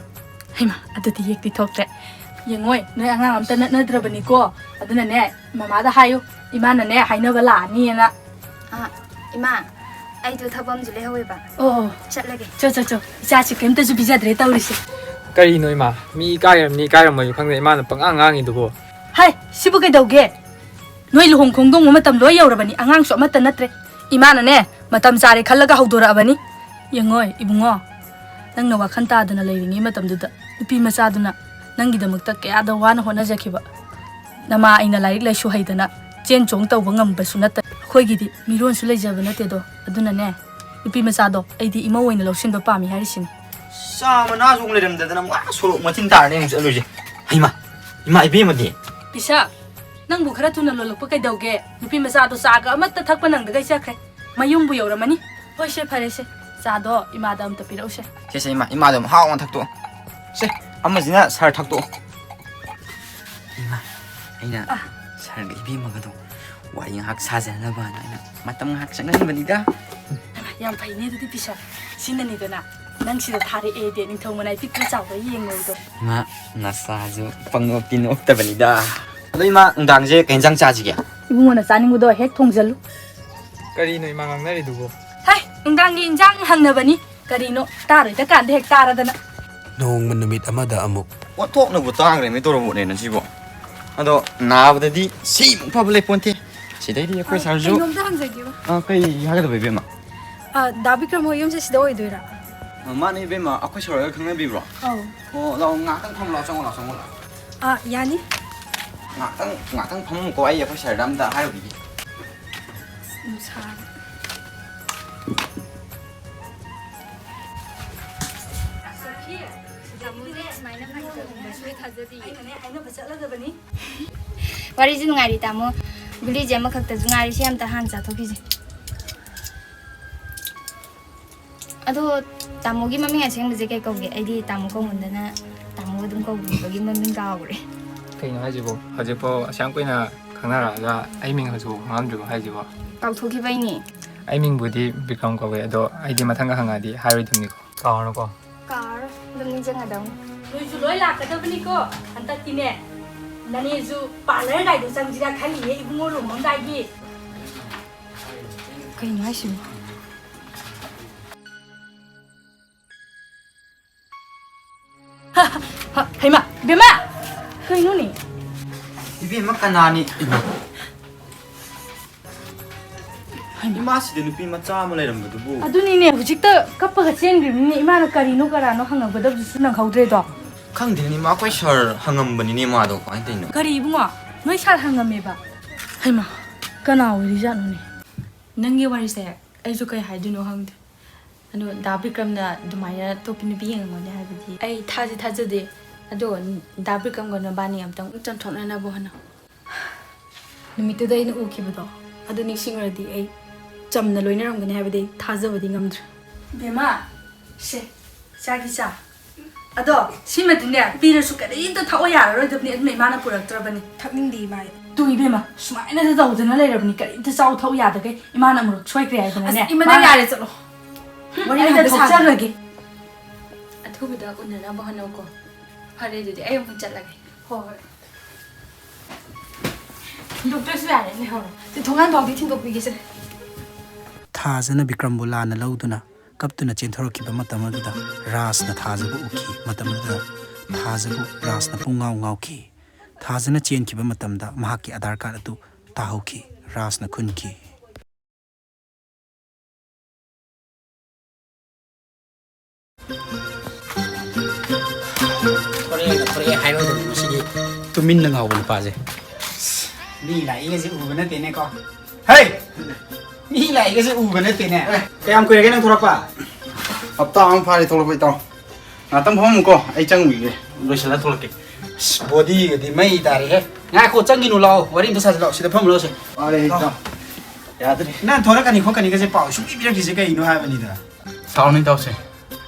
ꯍꯩꯃꯥ, ꯑꯗꯨꯗꯤ ꯌꯦꯛꯇꯤ ꯊꯣꯛꯇ꯭ꯔꯦ꯫ ꯌꯦꯡꯉꯣꯏ, ꯅꯣꯏ ꯑꯉꯥꯡ ꯑꯝꯇ ꯅꯠꯅꯗ꯭ꯔꯕꯅꯤꯀꯣ꯫ ꯑꯗꯨꯅꯅꯦ, ꯃꯃꯥꯗ ꯍꯥꯏꯌꯨ, ꯏꯃꯥꯅꯅꯦ ꯍꯥꯏꯅꯕ ꯂꯥꯛꯑꯅꯤꯅ꯫ ꯑ, ꯏꯃꯥ, ꯑꯩꯗꯣ ꯊꯕꯛ ꯑꯃꯁꯨ ꯂꯩꯍꯧꯋꯦꯕ꯫ ꯑꯣ, ꯑꯣ꯫ ꯆꯠꯂꯒꯦ꯫ ꯆꯣ, ꯆꯣ, ꯆꯣ꯫ ꯏꯆꯥꯁꯤ ꯀꯩꯝꯇꯁꯨ ꯄꯤꯖꯗ꯭ꯔꯦ ꯇꯧꯔꯤꯁꯦ꯫ ꯀꯔꯤꯅꯣ ꯏꯃꯥ? ꯃꯤ ꯏꯀꯥꯏꯔꯝꯅꯤ ꯏꯀꯥꯏꯔꯝꯃꯣꯏꯁꯨ ꯈꯪꯗꯦ, ꯏꯃꯥꯅ ꯄꯪꯉꯥꯡ ꯉꯥꯡꯉꯤꯗꯨꯕꯣ꯫ ꯍꯥꯏ, ꯁꯤꯕꯨ ꯀꯩꯗꯧꯒꯦ? ꯅꯣꯏ ꯂꯨꯍꯣꯡ ꯈꯣꯡꯗꯣꯡꯕ ꯃꯇꯝ ꯂꯣꯏ ꯌꯧꯔꯕꯅꯤ, ꯑꯉꯥꯡꯁꯨ ꯑꯃꯠꯇ ꯅꯠꯇ꯭ꯔꯦ꯫ ꯏꯃꯥꯅꯅꯦ, ꯃꯇꯝ ꯆꯥꯔꯦ ꯈꯜꯂꯒ ꯍꯧꯗꯣꯔꯛꯑꯕꯅꯤ꯫ ꯌꯦꯡꯉꯣꯏ ꯏꯕꯨꯡꯉꯣ, ꯅꯪꯅ ꯋꯥꯈꯜ ꯇꯥꯗꯅ ꯂꯩꯔꯤꯉꯩ ꯃꯇꯝꯗꯨꯗ ꯅꯨꯄꯤ ꯃꯆꯥꯗꯨꯅ ꯅꯪꯒꯤꯗꯃꯛꯇ ꯀꯌꯥꯗ ꯋꯥꯅ ꯍꯣꯠꯅꯖꯈꯤꯕ꯫ ꯅꯃꯥ ꯑꯩꯅ ꯂꯥꯏꯔꯤꯛ ꯂꯥꯏꯁꯨ ꯍꯩꯗꯅ ꯆꯦꯟ ꯆꯣꯡ ꯇꯧꯕ ꯉꯝꯕꯁꯨ ꯅꯠꯇꯅ, ꯑꯩꯈꯣꯏꯒꯤꯗꯤ ꯃꯤꯔꯣꯟꯁꯨ ꯂꯩꯖꯕ ꯅꯠꯇꯦꯗꯣ꯫ ꯑꯗꯨꯅꯅꯦ, ꯅꯨꯄꯤ ꯃꯆꯥꯗꯣ ꯑꯩꯗꯤ ꯏꯃꯧ ꯑꯣꯏꯅ ꯂꯧꯁꯤꯟꯕ ꯄꯥꯝꯃꯤ ꯍꯥꯏꯔꯤꯁꯤꯅꯤ꯫ ꯆꯥ ꯃꯅꯥꯁꯨ ꯑꯃꯨꯛ ꯂꯩꯔꯝꯗꯗꯅ ꯑꯃꯨꯛ ꯑꯥ ꯁꯣꯔꯣꯛ ꯃꯆꯤꯟ ꯇꯥꯔꯅꯦ ꯑꯃꯨꯛ ꯆꯠꯂꯨꯁꯦ꯫ ꯍꯩꯃꯥ, ꯏꯃꯥ ꯏꯕꯦꯝꯃꯗꯤ? ꯕꯤꯁꯥ, ꯅꯪꯕꯨ ꯈꯔ ꯊꯨꯅ ꯂꯣꯜꯂꯛꯄ ꯀꯩꯗꯧꯒꯦ? ꯅꯨꯄꯤ ꯃꯆꯥꯗꯣ ꯆꯥꯒ ꯑꯃꯠꯇ ꯊꯛꯄ ꯅꯪꯗꯒꯩ ꯆꯠꯈ꯭ꯔꯦ꯫ ꯃꯌꯨꯝꯕꯨ ꯌꯧꯔꯝꯃꯅꯤ꯫ ꯍꯣꯏꯁꯦ, ꯐꯔꯦꯁꯦ, ꯆꯥꯗꯣ ꯏꯃꯥꯗ ꯑꯝꯇ ꯄꯤꯔꯛꯎꯁꯦ꯫ ꯁꯦ, ꯁꯦ, ꯏꯃꯥ, ꯏꯃꯥꯗꯣ ꯑꯃꯨꯛ ꯍꯥꯎꯅ ꯊꯛꯇꯣꯛꯑꯣ꯫ ꯁꯦ, ꯑꯃꯁꯤꯅ ꯁꯥꯔ ꯊꯛꯇꯣꯛꯑꯣ꯫ ꯏꯃꯥ, ꯑꯩꯅ ꯑ꯫ ꯁꯥꯔꯒ ꯏꯕꯦꯝꯃꯒꯗꯣ ꯋꯥꯔꯤ ꯉꯥꯏꯍꯥꯛ ꯁꯥꯖꯅꯕꯅ ꯑꯩꯅ ꯃꯇꯝ ꯉꯥꯏꯍꯥꯛ ꯆꯪꯍꯟꯕꯅꯤꯗ꯫ ꯌꯥꯝ ꯐꯩꯅꯦ ꯑꯗꯨꯗꯤ ꯕꯤꯁꯥ꯫ ꯁꯤꯅꯅꯤꯗꯅ ꯅꯪ ꯁꯤꯗ ꯊꯥꯔꯛꯑꯦꯗꯤ ꯅꯤꯡꯊꯧ ꯃꯅꯥꯏ ꯄꯤꯛꯄ꯭ꯔꯥ ꯆꯥꯎꯕ꯭ꯔꯥ ꯌꯦꯡꯉꯣꯏꯗꯣ꯫ ꯏꯃꯥ, ꯅꯆꯥꯁꯨ ꯄꯪꯅꯣꯛꯇꯤ ꯅꯣꯛꯇꯕꯅꯤꯗ꯫ ꯑꯗꯣ ꯏꯃꯥ, ꯅꯨꯡꯗꯥꯡꯁꯦ ꯀꯩ ꯌꯦꯟꯖꯥꯡ ꯆꯥꯁꯤꯒꯦ? ꯏꯕꯨꯡꯉꯣꯅ ꯆꯥꯅꯤꯡꯕꯗꯣ ꯍꯦꯛ ꯊꯣꯡꯖꯜꯂꯨ꯫ ꯀꯔꯤꯅꯣ ꯏꯃꯥ ꯉꯥꯡꯅꯔꯤꯗꯨꯕꯣ? ꯍꯥꯏ, ꯅꯨꯡꯗꯥꯡꯒꯤ ꯏꯟꯖꯥꯡ ꯍꯪꯅꯕꯅꯤ꯫ ꯀꯔꯤꯅꯣ, ꯇꯥꯔꯣꯏꯗ ꯀꯥꯟꯗ ꯍꯦꯛ ꯇꯥꯔꯗꯅ꯫ ꯅꯣꯡꯃ ꯅꯨꯃꯤꯠ ꯑꯃꯗ ꯑꯃꯨꯛ꯫ ꯑꯣꯟꯊꯣꯛꯅꯕꯨ ꯇꯥꯡꯈ꯭ꯔꯦꯅꯦ ꯇꯣꯔꯣꯕꯣꯠꯅꯦꯅ ꯁꯤꯕꯣ꯫ ꯑꯗꯣ ꯅꯥꯕꯗꯗꯤ ꯁꯤꯃꯨꯛ ꯐꯕ ꯂꯩꯄꯣꯟꯇꯦ꯫ ꯁꯤꯗꯩꯗꯤ ꯑꯩꯈꯣꯏ ꯑ, ꯁꯥꯔꯁꯨ ꯀꯩꯅꯣꯝꯇ ꯍꯪꯖꯒꯦꯕ꯫ ꯑ, ꯀꯩ ꯍꯥꯏꯒꯗꯕ ꯏꯕꯦꯝꯃ? ꯑ, ꯗꯥ ꯕꯤꯀ꯭ꯔꯝ ꯍꯣꯏ ꯌꯨꯝꯁꯦ ꯁꯤꯗ ꯑꯣꯏꯗꯣꯏꯔꯥ? ꯑ, ꯃꯥꯅꯦ ꯏꯕꯦꯝꯃ, ꯑꯩꯈꯣꯏ ꯁꯥꯔ ꯍꯣꯏꯒ ꯈꯪꯅꯕꯤꯕ꯭ꯔꯣ? ꯑꯧ꯫ ꯑꯣ, ꯂꯥꯛꯑꯣ, ꯉꯥꯛꯇꯪ ꯐꯝꯃꯨ ꯂꯥꯛꯑꯣ, ꯆꯪꯉꯣ ꯂꯥꯛꯑꯣ, ꯆꯪꯉꯣ ꯂꯥꯛꯑꯣ꯫ ꯑ, ꯌꯥꯅꯤ꯫ ꯉꯥꯛꯇꯪ, ꯉꯥꯛꯇꯪ ꯐꯝꯃꯨꯀꯣ, ꯑꯩ ꯑꯩꯈꯣꯏ ꯁꯥꯔꯗ ꯑꯝꯇ ꯍꯥꯏꯔꯨꯈꯤꯒꯦ꯫ ꯅꯨꯡꯁꯥ꯫ ꯁꯨꯃꯥꯏꯅ ꯐꯥꯒꯤ ꯇꯧꯔꯝꯕ ꯁꯣꯏ ꯊꯥꯖꯗꯤꯌꯦ꯫ ꯑꯩꯅꯅꯦ ꯍꯥꯏꯅꯕ ꯆꯠꯂꯗꯕꯅꯤ꯫ ꯋꯥꯔꯤꯁꯨ ꯅꯨꯡꯉꯥꯏꯔꯤ, ꯇꯥꯃꯣ꯫ ꯒꯨꯂꯤꯁꯦ ꯑꯃꯈꯛꯇꯁꯨ ꯉꯥꯏꯔꯤ, ꯁꯤ ꯑꯝꯇ ꯍꯥꯟꯅ ꯆꯥꯊꯣꯛꯈꯤꯁꯦ꯫ ꯑꯗꯣ ꯇꯥꯃꯣꯒꯤ ꯃꯃꯤꯡ ꯑꯁꯦꯡꯕꯁꯦ ꯀꯩ ꯀꯧꯒꯦ? ꯑꯩꯗꯤ ꯇꯥꯃꯣ ꯀꯧꯃꯟꯗꯅ ꯇꯥꯃꯣ ꯑꯗꯨꯝ ꯀꯧꯕꯒꯤ ꯃꯃꯤꯡ ꯀꯥꯎꯈ꯭ꯔꯦ꯫ ꯀꯩꯅꯣ ꯍꯥꯏꯁꯤꯕꯣ? ꯍꯧꯖꯤꯛꯐꯥꯎ ꯑꯁꯨꯛ ꯌꯥꯝ ꯀꯨꯏꯅ ꯈꯪꯅꯔꯛꯑꯒ ꯑꯩ ꯃꯤꯡ ꯍꯧꯖꯤꯛꯐꯥꯎ ꯈꯪꯉꯝꯗ꯭ꯔꯤꯕꯣ ꯍꯥꯏꯁꯤꯕꯣ? ꯀꯥꯎꯊꯣꯛꯈꯤꯕꯩꯅꯦ꯫ ꯑꯩ ꯃꯤꯡꯕꯨꯗꯤ ꯕꯤꯀ꯭ꯔꯝ ꯀꯧꯋꯦ, ꯑꯗꯣ ꯑꯩꯗꯤ ꯃꯊꯪꯒ ꯍꯪꯉꯛꯑꯗꯤ ꯍꯥꯏꯔꯣꯏꯗꯕꯅꯤꯀꯣ꯫ ꯀꯥꯎꯔꯅꯨꯀꯣ꯫ ꯀꯥꯎꯔꯣꯏ, ꯑꯗꯨꯝ ꯅꯤꯡꯁꯤꯡꯒꯗꯧꯅꯤ꯫ ꯅꯣꯏꯁꯨ ꯂꯣꯏ ꯂꯥꯛꯀꯗꯕꯅꯤꯀꯣ꯫ ꯍꯟꯗꯛꯇꯤꯅꯦ, ꯅꯅꯦꯁꯨ ꯄꯥꯔꯂꯔ ꯒꯥꯏꯗꯣ ꯆꯪꯁꯤꯔꯥ ꯈꯜꯂꯤꯌꯦ, ꯏꯕꯨꯡꯉꯣ ꯂꯨꯍꯣꯡꯉꯝꯗꯥꯏꯒꯤ꯫ ꯀꯩꯅꯣ ꯍꯥꯏꯁꯤꯕꯣ? ꯍ, ꯍ, ꯍ, ꯍꯩꯃꯥ, ꯕꯦꯝꯃ! ꯀꯩꯅꯣꯅꯦ? ꯏꯕꯦꯝꯃ, ꯀꯅꯥꯅꯤ? ꯏꯃꯥꯁꯤꯗ ꯅꯨꯄꯤ ꯃꯆꯥ ꯑꯃ ꯂꯩꯔꯝꯕꯗꯨꯕꯨ꯫ ꯑꯗꯨꯅꯤꯅꯦ, ꯍꯧꯖꯤꯛꯇ ꯀꯞꯄꯒ ꯆꯦꯟꯈ꯭ꯔꯤꯕꯅꯤꯅꯦ꯫ ꯏꯃꯥꯅ ꯀꯔꯤꯅꯣ ꯀꯔꯥꯅꯣ ꯍꯪꯉꯛꯄꯗꯕꯨꯁꯨ ꯅꯪꯍꯧꯗ꯭ꯔꯦꯗꯣ꯫ ꯈꯪꯗꯦꯅꯦ, ꯏꯃꯥ, ꯑꯩꯈꯣꯏ ꯁꯥꯔ ꯍꯪꯉꯝꯕꯅꯤꯅꯦ ꯃꯥꯗꯣ꯫ ꯀꯃꯥꯏꯅ ꯇꯧꯔꯤꯅꯣ? ꯀꯔꯤ ꯏꯕꯨꯡꯉꯣ? ꯅꯣꯏ ꯁꯥꯔ ꯍꯪꯉꯝꯃꯦꯕ? ꯍꯩꯃꯥ, ꯀꯅꯥ ꯑꯣꯏꯔꯤꯖꯥꯠꯅꯣꯅꯦ? ꯅꯪꯒꯤ ꯋꯥꯔꯤꯁꯦ ꯑꯩꯁꯨ ꯀꯩ ꯍꯥꯏꯗꯣꯏꯅꯣ ꯈꯪꯗꯦ꯫ ꯑꯗꯣ ꯗꯥ ꯕꯤꯀ꯭ꯔꯝꯅ ꯑꯗꯨꯃꯥꯏꯅ ꯑꯇꯣꯞꯄ ꯅꯨꯄꯤ ꯌꯦꯡꯉꯝꯒꯅꯤ ꯍꯥꯏꯕꯗꯤ ꯑꯩ ꯊꯥꯖꯤ ꯊꯥꯖꯗꯦ꯫ ꯑꯗꯣ ꯗꯥ ꯕꯤꯀ꯭ꯔꯝꯒ ꯅꯕꯥꯅꯤ ꯑꯝꯇꯪ ꯆꯝꯊꯣꯛꯅꯅꯕ ꯍꯣꯠꯅꯧ꯫ ꯅꯨꯃꯤꯠꯇꯨꯗ ꯑꯩꯅ ꯎꯈꯤꯕꯗꯣ, ꯑꯗꯨ ꯅꯤꯡꯁꯤꯡꯉꯨꯔꯗꯤ ꯑꯩ ꯆꯝꯅ ꯂꯣꯏꯅꯔꯝꯒꯅꯤ ꯍꯥꯏꯕꯗꯤ ꯑꯩ ꯊꯥꯖꯕꯗꯤ ꯉꯝꯗ꯭ꯔꯦ꯫ ꯕꯦꯝꯃ, ꯁꯦ, ꯆꯥꯒꯤ ꯆꯥ꯫ ꯑꯗꯣ ꯁꯤꯃꯗꯤꯅꯦ, ꯄꯤꯔꯁꯨ ꯀꯔꯤꯝꯇ ꯊꯛꯑꯣ ꯌꯥꯔꯔꯣꯏꯗꯕꯅꯤ, ꯑꯗꯨꯅ ꯏꯃꯥꯅ ꯄꯨꯔꯛꯇ꯭ꯔꯕꯅꯤ꯫ ꯊꯛꯅꯤꯡꯗꯦ, ꯏꯃꯥ꯫ ꯇꯨ ꯏꯕꯦꯝꯃ, ꯁꯨꯃꯥꯏꯅꯗ ꯇꯧꯗꯅ ꯂꯩꯔꯕꯅꯤ, ꯀꯔꯤꯝꯇ ꯆꯥꯎ ꯊꯛꯎ ꯌꯥꯗꯈꯩ꯫ ꯏꯃꯥꯅ ꯑꯃꯨꯔꯛ ꯁꯣꯏꯈ꯭ꯔꯦ ꯍꯥꯏꯗꯅꯅꯦ꯫ ꯑꯁ, ꯏꯃꯥ, ꯅꯪ ꯃꯥꯅ ꯌꯥꯔꯦ, ꯆꯠꯂꯣ꯫ ꯋꯥꯔꯤ ꯑꯩ ꯑꯝꯇ ꯊꯣꯛꯆꯔꯒꯦ꯫ ꯑꯊꯨꯕꯗ ꯎꯅꯅꯕ ꯍꯣꯠꯅꯧꯀꯣ꯫ ꯐꯔꯦ, ꯑꯗꯨꯗꯤ ꯑꯩ ꯑꯃꯨꯛ ꯆꯠꯂꯒꯦ꯫ ꯍꯣꯏ, ꯍꯣꯏ꯫ ꯗꯣꯛꯇꯔꯁꯨ ꯌꯥꯔꯦ, ꯂꯩꯍꯧꯔꯣ꯫ ꯁꯤ ꯊꯣꯡꯒꯥꯟ ꯐꯥꯎꯗꯤ ꯊꯤꯟꯗꯣꯛꯄꯤꯒꯦꯁꯦ꯫ ꯊꯥꯖꯅ ꯕꯤꯀ꯭ꯔꯝꯕꯨ ꯂꯥꯟꯅ ꯂꯧꯗꯨꯅ ꯀꯞꯇꯨꯅ ꯆꯦꯟꯊꯣꯔꯛꯈꯤꯕ ꯃꯇꯝ ꯑꯗꯨꯗ ꯔꯥꯖꯅ ꯊꯥꯖꯕꯨ ꯎꯈꯤ꯫ ꯃꯇꯝ ꯑꯗꯨꯗ ꯊꯥꯖꯕꯨ ꯔꯥꯖꯅ ꯄꯨꯡꯉꯥꯎ ꯉꯥꯎꯈꯤ꯫ ꯊꯥꯖꯅ ꯆꯦꯟꯈꯤꯕ ꯃꯇꯝꯗ ꯃꯍꯥꯛꯀꯤ ꯑꯙꯥꯔ ꯀꯥꯔꯗ ꯑꯗꯨ ꯇꯥꯍꯧꯈꯤ꯫ ꯔꯥꯖꯅ ꯈꯨꯟꯈꯤ꯫ ꯊꯣꯔꯛꯑꯦꯒ ꯊꯣꯔꯛꯑꯦ ꯍꯥꯏꯔꯣꯏꯗꯕꯅꯤ ꯃꯁꯤꯒꯤ ꯇꯨꯃꯤꯟꯅ ꯉꯥꯎꯕ ꯅꯨꯄꯥꯁꯦ꯫ ꯃꯤ ꯂꯥꯛꯏꯒꯁꯦ ꯎꯕ ꯅꯠꯇꯦꯅꯦꯀꯣ꯫ ꯍꯩ! ꯃꯤ ꯂꯥꯛꯏꯒꯁꯦ ꯎꯕ ꯅꯠꯇꯦꯅꯦ꯫ ꯑꯦ, ꯀꯌꯥꯝ ꯀꯨꯏꯔꯒꯦ ꯅꯪ ꯊꯣꯛꯂꯛꯄ? ꯍꯞꯇꯥ ꯑꯃ ꯐꯥꯔꯦ ꯊꯣꯛꯂꯛꯄ, ꯏꯇꯥꯎ꯫ ꯉꯥꯛꯇꯪ ꯐꯝꯃꯨꯀꯣ, ꯑꯩ ꯆꯪꯉꯨꯈꯤꯒꯦ꯫ ꯂꯣꯏꯁꯤꯜꯂ ꯊꯣꯛꯂꯛꯀꯦ꯫ ꯑꯁ, ꯕꯣꯗꯤꯒꯗꯤ ꯃꯩ ꯇꯥꯔꯦꯍꯦ꯫ ꯉꯥꯏꯈꯣ, ꯆꯪꯒꯤꯅꯨ, ꯂꯥꯛꯑꯣ, ꯋꯥꯔꯤ ꯑꯝꯇ ꯁꯥꯁꯤ ꯂꯥꯛꯑꯣ, ꯁꯤꯗ ꯐꯝꯃꯨ ꯂꯥꯛꯑꯣꯁꯦ꯫ ꯐꯔꯦ, ꯏꯇꯥꯎ꯫ ꯌꯥꯗ꯭ꯔꯦ꯫ ꯅꯪ ꯊꯣꯔꯛꯀꯅꯤ ꯈꯣꯠꯀꯅꯤꯒꯁꯦ ꯄꯥꯎ ꯁꯨꯡꯄꯤ ꯄꯤꯔꯛꯇ꯭ꯔꯤꯁꯦ ꯀꯩꯅꯣ ꯍꯥꯏꯕꯅꯤꯗ꯫ ꯁꯥꯎꯔꯅꯨ ꯏꯇꯥꯎꯁꯦ,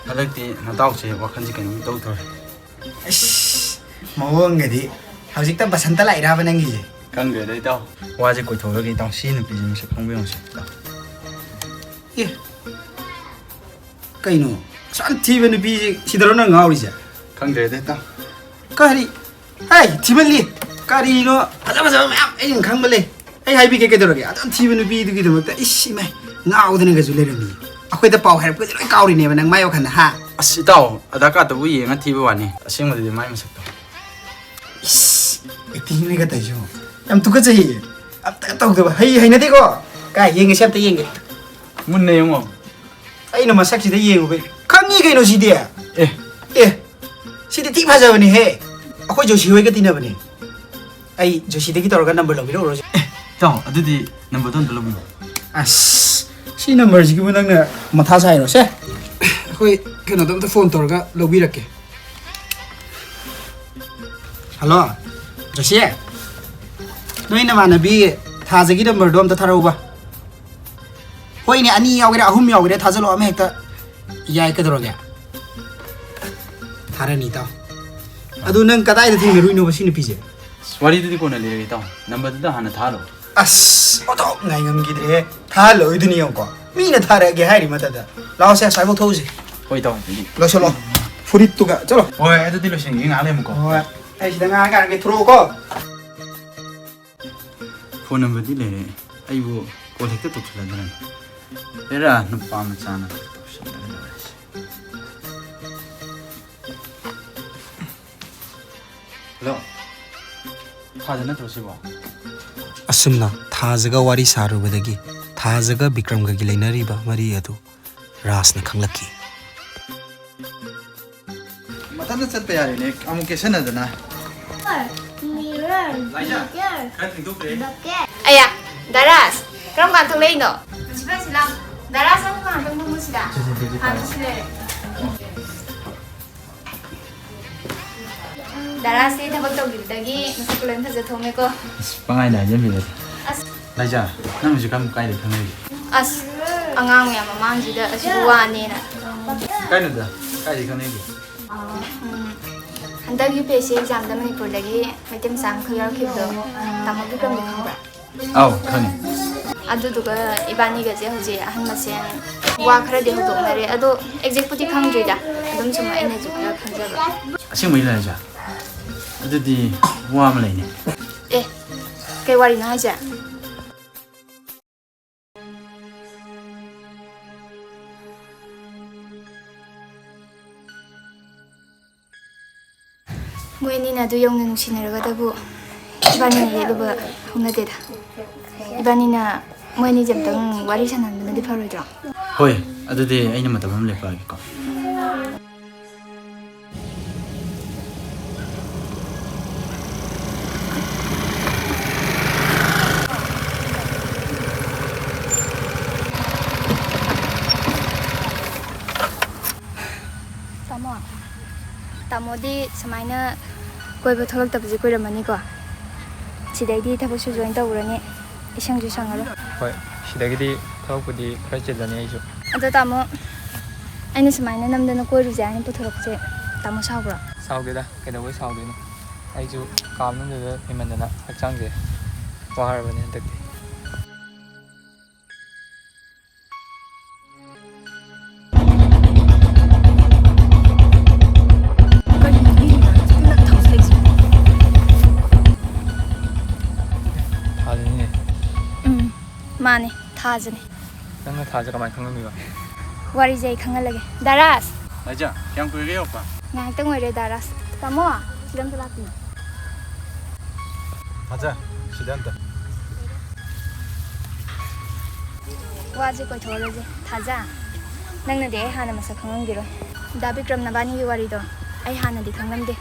ꯍꯟꯗꯛꯇꯤ ꯅꯇꯥꯎꯁꯦ ꯋꯥꯈꯜꯁꯦ ꯀꯩꯅꯣꯝ ꯏꯇꯧ ꯇꯧꯔꯦ꯫ ꯑꯁ, ꯃꯑꯣꯡꯒꯗꯤ ꯍꯧꯖꯤꯛꯇ ꯕꯁꯟꯇ ꯂꯥꯛꯏꯔꯕ ꯅꯪꯒꯤꯁꯦ? ꯈꯪꯗ꯭ꯔꯦꯗ ꯏꯇꯥꯎ, ꯋꯥꯁꯦ ꯀꯣꯏꯊꯣꯛꯂꯒꯦ ꯏꯇꯥꯎ, ꯁꯤ ꯅꯨꯄꯤꯁꯦ ꯃꯁꯛ ꯈꯪꯕ ꯌꯦꯡꯉꯨꯁꯦ ꯏꯇꯥꯎ꯫ ꯑꯦ, ꯀꯩꯅꯣ? ꯑꯁꯨꯛ ꯌꯥꯝ ꯊꯤꯕ ꯅꯨꯄꯤꯁꯦ ꯁꯤꯗꯔꯣ ꯅꯪ ꯉꯥꯎꯔꯤꯁꯦ? ꯈꯪꯗ꯭ꯔꯦꯗ ꯏꯇꯥꯎ꯫ ꯀꯔꯤ? ꯍꯩ, ꯊꯤꯃꯜꯂꯤ! ꯀꯔꯤꯅꯣ? ꯐꯖ ꯐꯖꯕ ꯃꯌꯥꯝ ꯑꯩꯅ ꯈꯪꯕ ꯂꯩ꯫ ꯑꯩ ꯍꯥꯏꯕꯤꯒꯦ ꯀꯩꯗꯧꯔꯒꯦ? ꯑꯗꯨꯝ ꯊꯤꯕ ꯅꯨꯄꯤꯗꯨꯒꯤꯗꯃꯛꯇ, ꯏꯁ, ꯏꯃꯥꯏ, ꯉꯥꯎꯗꯅꯒꯁꯨ ꯂꯩꯔꯝꯃꯤ꯫ ꯑꯩꯈꯣꯏꯗ ꯄꯥꯎ ꯍꯥꯏꯔꯛꯄꯁꯦ ꯂꯣꯏ ꯀꯥꯎꯔꯤꯅꯦꯕ ꯅꯪ ꯃꯥꯏ ꯋꯥꯈꯜꯗ, ꯍꯥ? ꯑꯁ ꯏꯇꯥꯎ, ꯑꯙꯥꯔ ꯀꯥꯔꯠꯇꯕꯨ ꯌꯦꯡꯉ ꯊꯤꯕ ꯋꯥꯅꯤ, ꯑꯁꯦꯡꯕꯗꯗꯤ ꯃꯥꯏ ꯃꯁꯛꯇꯣ꯫ ꯏꯁ, ꯑꯦꯛꯇꯤꯡꯅꯤꯒ ꯇꯧꯏꯁꯤꯕꯣ꯫ ꯌꯥꯝ ꯇꯨꯀꯠꯆꯩꯌꯦ꯫ ꯑꯝꯇꯒ ꯇꯧꯗꯕ꯫ ꯍꯩ ꯍꯩꯅꯗꯦꯀꯣ꯫ ꯀꯥꯏ ꯌꯦꯡꯒꯦꯁꯦ, ꯑꯝꯇ ꯌꯦꯡꯒꯦ꯫ ꯃꯨꯟꯅ ꯌꯦꯡꯉꯣ꯫ ꯑꯩꯅ ꯃꯁꯛꯁꯤꯗ ꯌꯦꯡꯉꯨꯕꯩ ꯈꯪꯉꯤ ꯀꯩꯅꯣ ꯁꯤꯗꯤ꯫ ꯑꯦ꯫ ꯑꯦ꯫ ꯁꯤꯗꯤ ꯊꯤ ꯐꯖꯕꯅꯤꯍꯦ꯫ ꯑꯩꯈꯣꯏ ꯖꯣꯁꯤ ꯍꯣꯏꯒ ꯇꯤꯟꯅꯕꯅꯦ꯫ ꯑꯩ ꯖꯣꯁꯤꯗꯒꯤ ꯇꯧꯔꯒ ꯅꯝꯕꯔ ꯂꯧꯕꯤꯔꯛꯎꯔꯣ? ꯑꯦ, ꯏꯇꯥꯎ, ꯑꯗꯨꯗꯤ ꯅꯝꯕꯔꯗꯣ ꯑꯝꯇ ꯂꯧꯕꯤꯌꯣ꯫ ꯑꯁ, ꯁꯤ ꯅꯝꯕꯔꯁꯤꯒꯤꯕꯨ ꯅꯪꯅ ꯃꯊꯥ ꯁꯥꯏꯔꯣ? ꯁꯦ, ꯑꯩꯈꯣꯏ ꯀꯩꯅꯣꯗꯣ ꯑꯝꯇ ꯐꯣꯟ ꯇꯧꯔꯒ ꯂꯧꯕꯤꯔꯛꯀꯦ꯫ ꯍꯜꯂꯣ, ꯖꯣꯁꯤ, ꯅꯣꯏ ꯅꯃꯥꯟꯅꯕꯤ ꯊꯥꯖꯒꯤ ꯅꯝꯕꯔꯗꯣ ꯑꯝꯇ ꯊꯥꯔꯛꯎꯕ꯫ ꯍꯣꯏꯅꯦ, ꯑꯅꯤ ꯌꯥꯎꯒꯦꯔꯥ, ꯑꯍꯨꯝ ꯌꯥꯎꯒꯦꯔꯥ, ꯊꯥꯖꯜꯂꯣ, ꯑꯃ ꯍꯦꯛꯇ ꯌꯥꯏ, ꯀꯩꯗꯧꯔꯒꯦ? ꯊꯥꯔꯅꯤ, ꯏꯇꯥꯎ꯫ ꯑꯗꯨ ꯅꯪ ꯀꯗꯥꯏꯗ ꯊꯦꯡꯅꯔꯨꯏꯅꯣꯕ ꯁꯤ ꯅꯨꯄꯤꯁꯦ? ꯑꯁ, ꯋꯥꯔꯤꯗꯨꯗꯤ ꯀꯣꯟꯅ ꯂꯤꯔꯒꯦ, ꯏꯇꯥꯎ꯫ ꯅꯝꯕꯔꯗꯨꯗ ꯍꯥꯟꯅ ꯊꯥꯍꯜꯂꯣ꯫ ꯑꯁ, ꯑꯣꯟꯊꯣꯛ ꯉꯥꯏ ꯉꯝꯈꯤꯗ꯭ꯔꯦꯍꯦ꯫ ꯊꯥꯍꯜꯂꯣꯏꯗꯨꯅꯤ ꯌꯦꯡꯉꯨꯀꯣ꯫ ꯃꯤꯅ ꯊꯥꯔꯛꯑꯒꯦ ꯍꯥꯏꯔꯤ ꯃꯇꯝꯗ꯫ ꯂꯥꯛꯑꯣꯁꯦ, ꯑꯁ꯭ꯋꯥꯏꯐꯥꯎ ꯊꯣꯛꯎꯁꯦ꯫ ꯍꯣꯏ, ꯏꯇꯥꯎ, ꯑꯗꯨꯗꯤ꯫ ꯂꯣꯏꯁꯤꯜꯂꯣ꯫ ꯐꯨꯔꯤꯠꯇꯨꯒ꯫ ꯆꯠꯂꯣ꯫ ꯍꯣꯏ, ꯑꯗꯨꯗꯤ ꯂꯣꯏꯁꯤꯟꯒꯦ, ꯉꯥꯏꯍꯥꯛ ꯂꯩꯔꯝꯃꯨꯀꯣ꯫ ꯍꯣꯏ꯫ ꯑꯩ ꯁꯤꯗ ꯉꯥꯏꯍꯥꯛ ꯉꯥꯏꯔꯝꯒꯦ, ꯊꯣꯔꯛꯑꯣꯀꯣ꯫ ꯐꯣꯟ ꯅꯝꯕꯔꯗꯤ ꯂꯩꯔꯦ꯫ ꯑꯩꯕꯨ ꯀꯣꯜ ꯍꯦꯛꯇ ꯇꯧꯁꯤꯜꯂꯗ꯭ꯔꯅꯦ꯫ ꯑꯦꯔꯥ, ꯅꯨꯄꯥ ꯃꯆꯥꯅ ꯇꯧꯁꯤꯜꯂꯒ ꯂꯣꯏꯔꯦꯁꯦ꯫ ꯍꯜꯂꯣ꯫ ꯊꯥꯖ ꯅꯠꯇ꯭ꯔꯣ ꯁꯤꯕꯣ? ꯑꯁꯨꯝꯅ ꯊꯥꯖꯒ ꯋꯥꯔꯤ ꯁꯥꯔꯨꯕꯗꯒꯤ ꯊꯥꯖꯒ ꯕꯤꯀ꯭ꯔꯝꯒꯒꯤ ꯂꯩꯅꯔꯤꯕ ꯃꯔꯤ ꯑꯗꯨ ꯔꯥꯖꯅ ꯈꯪꯂꯛꯈꯤ꯫ ꯃꯊꯟꯇ ꯆꯠꯄ ꯌꯥꯔꯦꯅꯦ, ꯑꯃꯨꯛ ꯀꯦꯁꯟꯅꯗꯅ꯫ ꯂꯥꯏꯖꯥ, ꯈꯔ ꯊꯦꯡꯗꯣꯛꯈ꯭ꯔꯦ꯫ ꯑꯌꯥ, ꯗꯥ ꯔꯥꯖ, ꯀꯔꯝ ꯀꯥꯟ ꯊꯣꯛꯂꯛꯏꯅꯣ? ꯁꯤꯗ, ꯁꯤꯗ꯫ ꯗꯥ ꯔꯥꯖ, ꯅꯪ ꯉꯥꯏꯍꯥꯛꯇꯪ ꯐꯝꯃꯨ ꯁꯤꯗ꯫ ꯁꯤ, ꯁꯤ, ꯁꯤ, ꯁꯤ, ꯑꯥ, ꯁꯤ ꯂꯩꯔꯦ꯫ ꯗꯥ ꯔꯥꯖꯇꯤ ꯊꯕꯛ ꯇꯧꯈꯤꯕꯗꯒꯤ ꯃꯁꯛꯀ ꯂꯣꯏ ꯐꯖ ꯊꯣꯛꯑꯝꯃꯦꯀꯣ꯫ ꯑꯁ, ꯄꯪꯍꯥꯏꯗ ꯍꯥꯏꯖꯟꯕꯤꯔꯦꯗ꯫ ꯑꯁ꯫ ꯂꯥꯏꯖꯥ, ꯅꯪ ꯍꯧꯖꯤꯛꯀꯥꯟ ꯀꯥꯏꯗ ꯈꯪꯅꯔꯤꯒꯦ? ꯑꯁ, ꯑꯉꯥꯡ ꯃꯌꯥꯝ ꯃꯃꯥꯡꯁꯤꯗ ꯑꯁꯤꯕꯨ ꯋꯥꯅꯦꯅ꯫ ꯀꯥꯏꯅꯣꯗ? ꯀꯥꯏꯗ ꯈꯪꯅꯔꯤꯒꯦ? ꯎꯝ, ꯍꯟꯗꯛ ꯌꯨ ꯄꯤ ꯑꯦꯁ ꯁꯤ ꯑꯦꯛꯖꯥꯝꯗ ꯃꯅꯤꯄꯨꯔꯗꯒꯤ ꯃꯩꯇꯩ ꯃꯆꯥ ꯑꯃꯈꯛ ꯌꯥꯎꯔꯛꯈꯤꯕꯗꯣ, ꯇꯥꯃꯣ ꯕꯤꯀ꯭ꯔꯝꯗꯣ ꯈꯪꯕ꯭ꯔꯥ? ꯑꯧ, ꯈꯪꯉꯤ꯫ ꯑꯗꯨꯗꯨꯒ ꯏꯕꯥꯅꯤꯒꯁꯦ ꯍꯧꯖꯤꯛ ꯑꯍꯟ ꯃꯁꯦꯟ ꯋꯥ ꯈꯔꯗꯤ ꯍꯧꯗꯣꯛꯅꯔꯦ, ꯑꯗꯣ ꯑꯦꯛꯖꯦꯛꯄꯨꯗꯤ ꯈꯪꯗ꯭ꯔꯤꯗ, ꯑꯗꯨꯝ ꯁꯨꯝ ꯑꯩꯅꯁꯨ ꯈꯔ ꯈꯪꯖꯕ꯫ ꯑꯁꯦꯡꯕꯩꯔꯣ ꯍꯥꯏꯁꯦ? ꯑꯗꯨꯗꯤ ꯋꯥ ꯑꯃ ꯂꯩꯅꯦ꯫ ꯑꯦ, ꯀꯩ ꯋꯥꯔꯤꯅꯣ ꯍꯥꯏꯁꯦ? ꯃꯣꯏ ꯑꯅꯤꯅ ꯑꯗꯨ ꯌꯧꯅ ꯅꯨꯡꯁꯤꯅꯔꯒꯗꯕꯨ ꯏꯕꯥꯅꯤꯅ ꯌꯦꯠꯂꯨꯕ ꯍꯧꯅꯗꯦꯗ꯫ ꯏꯕꯥꯅꯤꯅ ꯃꯣꯏ ꯑꯅꯤꯁꯦ ꯑꯝꯇꯪ ꯋꯥꯔꯤ ꯁꯥꯟꯅꯍꯟꯕꯅꯗꯤ ꯐꯔꯣꯏꯗ꯭ꯔꯣ? ꯍꯣꯏ, ꯑꯗꯨꯗꯤ ꯑꯩꯅ ꯃꯇꯝ ꯑꯃ ꯂꯦꯞꯄꯛꯑꯒꯦꯀꯣ꯫ ꯇꯥꯃꯣ, ꯇꯥꯃꯣꯗꯤ ꯁꯨꯃꯥꯏꯅ ꯀꯣꯏꯕ ꯊꯣꯛꯂꯛꯇꯕꯁꯦ ꯀꯨꯏꯔꯝꯃꯅꯤꯀꯣ? ꯁꯤꯗꯩꯗꯤ ꯊꯕꯛꯁꯨ join ꯇꯧꯔꯅꯤ, ꯏꯁꯪꯁꯨ ꯁꯪꯉꯔꯣꯏ꯫ ꯍꯣꯏ, ꯁꯤꯗꯒꯤꯗꯤ ꯊꯕꯛꯄꯨꯗꯤ ꯈꯔ ꯆꯤꯜꯂꯅꯤ ꯑꯩꯁꯨ꯫ ꯑꯗꯣ ꯇꯥꯃꯣ, ꯑꯩꯅ ꯁꯨꯃꯥꯏꯅ ꯅꯝꯗꯅ ꯀꯣꯏꯔꯨꯁꯦ ꯍꯥꯏꯅ ꯄꯨꯊꯣꯔꯛꯄꯁꯦ ꯇꯥꯃꯣ ꯁꯥꯎꯕ꯭ꯔꯣ? ꯁꯥꯎꯗꯦꯗ, ꯀꯩꯗꯧꯕꯩ ꯁꯥꯎꯗꯣꯏꯅꯣ? ꯑꯩꯁꯨ ꯀꯥ ꯃꯅꯨꯡꯗꯨꯗ ꯂꯩꯃꯟꯗꯅ ꯍꯛꯆꯥꯡꯁꯦ ꯋꯥꯔꯕꯅꯦ ꯍꯟꯗꯛꯇꯤ꯫ ꯊꯥꯖꯅꯤꯅꯦ꯫ ꯎꯝ, ꯃꯥꯅꯦ, ꯊꯥꯖꯅꯦ꯫ ꯅꯪꯅ ꯊꯥꯁꯦ ꯀꯃꯥꯏꯅ ꯈꯪꯉꯝꯃꯤꯕ? ꯋꯥꯔꯤꯁꯦ ꯑꯩ ꯈꯪꯍꯜꯂꯒꯦ꯫ ꯗꯥ ꯔꯥꯖ! ꯂꯥꯏꯖꯥ, ꯀꯌꯥꯝ ꯀꯨꯏꯔꯒꯦ ꯌꯧꯔꯛꯄ? ꯉꯥꯏꯍꯥꯛꯇꯪ ꯑꯣꯏꯔꯦ, ꯗꯥ ꯔꯥꯖ꯫ ꯇꯥꯃꯣ, ꯁꯤꯗ ꯑꯝꯇ ꯂꯥꯛꯄꯤꯌꯨ꯫ ꯊꯥꯖ, ꯁꯤꯗ ꯑꯝꯇ꯫ ꯋꯥꯁꯦ ꯀꯣꯏꯊꯣꯛꯍꯜꯂꯁꯦ꯫ ꯊꯥꯖ, ꯅꯪꯅꯗꯤ ꯑꯩ ꯍꯥꯟꯅ ꯃꯁꯛ ꯈꯪꯉꯝꯈꯤꯔꯣꯏ꯫ ꯗꯥ ꯕꯤꯀ꯭ꯔꯝ ꯅꯕꯥꯅꯤꯒꯤ ꯋꯥꯔꯤꯗꯣ ꯑꯩ ꯍꯥꯟꯅꯗꯤ ꯈꯪꯂꯝꯗꯦ꯫